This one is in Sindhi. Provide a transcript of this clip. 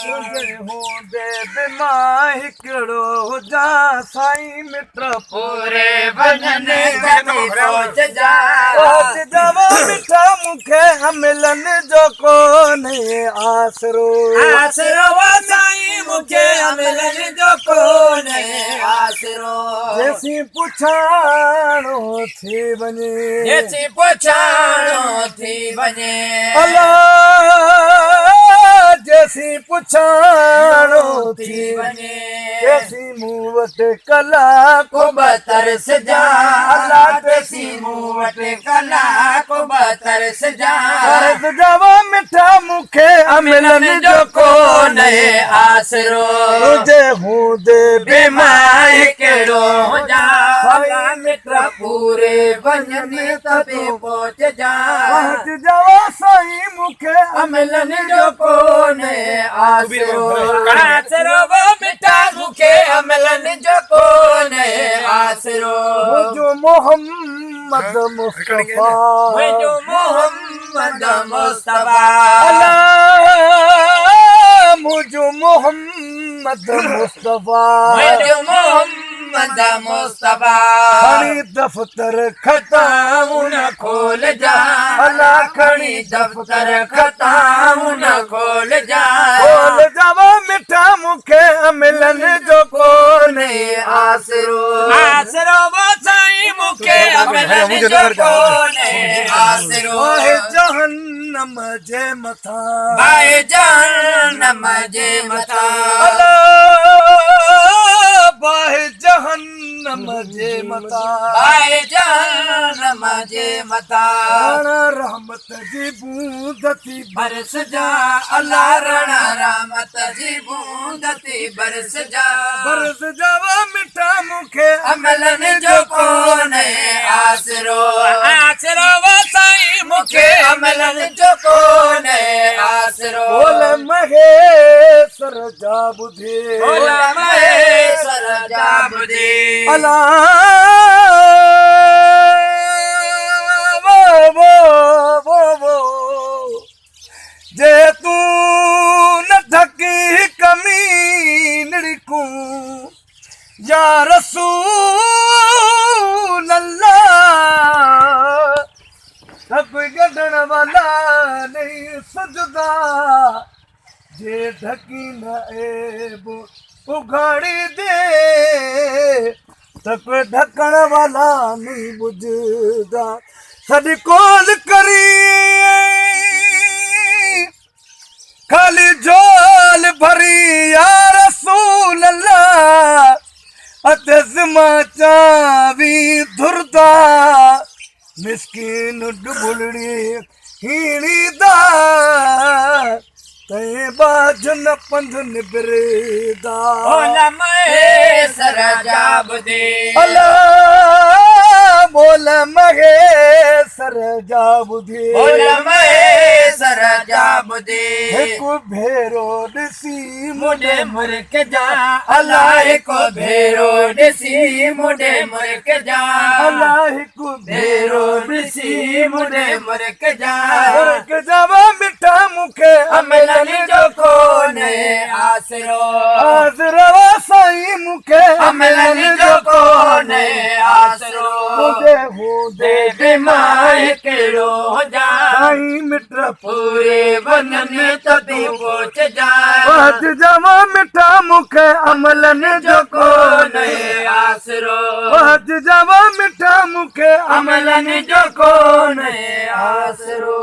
تنهنجي هوندي به مان هڪڙو هجان سائين مٽ پوري وڃن ته تون پهچجان. پهچجان مٺا مون کي املن جو ڪونهي آسرو. آسرو سائين مون کي املن جو ڪونهي آسرو. جيسين پڇاڻو ٿي وڃي. جيسين پڇاڻو ٿي وڃي. الا جيسين پڇاڻو ٿي وڃي. تيسين مون وٽ ڪلاڪ ٻه ترسجان. الا تيسين مون وٽ ڪلاڪ ٻه ترسجان. ترسجان مٺا مون کي املن جو ڪونهي آسرو. تنهنجي هوندي به مان هڪڙو هجان. سائين مٽ پوري وڃن ته به پهچجان. پهچجان سائين مون کي املن جو ڪونهي آسرو. آسرو مٺا مون کي املن جو ڪونهي آسرو. منهنجو محمد مصطفيٰ. منهنجو محمد مصطفيٰ. الا منهنجو محمد مصطفيٰ. منهنجو محمد مصطفيٰ. کڻي دفتر خطائون نه کولجان. الا کڻي دفتر خطائون نه کولجان. کولجان مٺا مون کي املن جو ڪونهي آسرو. آسرو سائين مون کي املن جو ڪونهي آسرو. باهه جهنم جي مٿان. باهه جهنم جي مٿان. الا باهه جهنم جي مٿان. باهه جهنم جي مٿان. راڻا رحمت جي بوند ٿي برسجان. الا راڻا رحمت جي بوند ٿي برسجان. برسجان مٺا مون کي املن جو ڪونهي آسرو. آسرو سائين مون کي املن جو ڪونهي آسرو. ٻول مهيسر جا ٻڌي. ٻول مهيسر جا ٻڌي. الا وو جي تون نه ڍڪي ڪمينڙي ڪون يا رسول الله ته ڪوئي ڳنڍڻ والا نهين سجدا جي ڍڪي نه عيب اگهاڙي the ته ڪوئي ڍڪڻ والا نهين ٻجهدا سڏ ڪول ڪري خالي جهول ڀري يا رسول الله اته ذمہ چاوي ڌردا مسڪين ڊٻلڙي هيڻي دا تئين ٻاجهه نه پنڌ نبردا. ٻول مهيسر جا ٻڌي. الا ٻول مهيسر جا ٻڌي. ٻول مهيسر جا ٻڌي. هڪ ڀيرو ڏسي مون ڏي مرڪجان. الا هڪ ڀيرو ڏسي مون ڏي مرڪجان. الا هڪ ڀيرو ڏسي مون ڏي مرڪجان. مرڪجان مٺا مون کي املن جو ڪونهي آسرو. آسرو سائين مون کي املن جو ڪونهي آسرو. تنهنجي هوندي به مان هڪڙو هجان. سائين مٽ پوري وڃن ته تون پهچجان. پهچجان مٺا مون کي املن جو ڪونهي آسرو. پهچجان مٺا مون کي املن جو ڪونهي آسرو.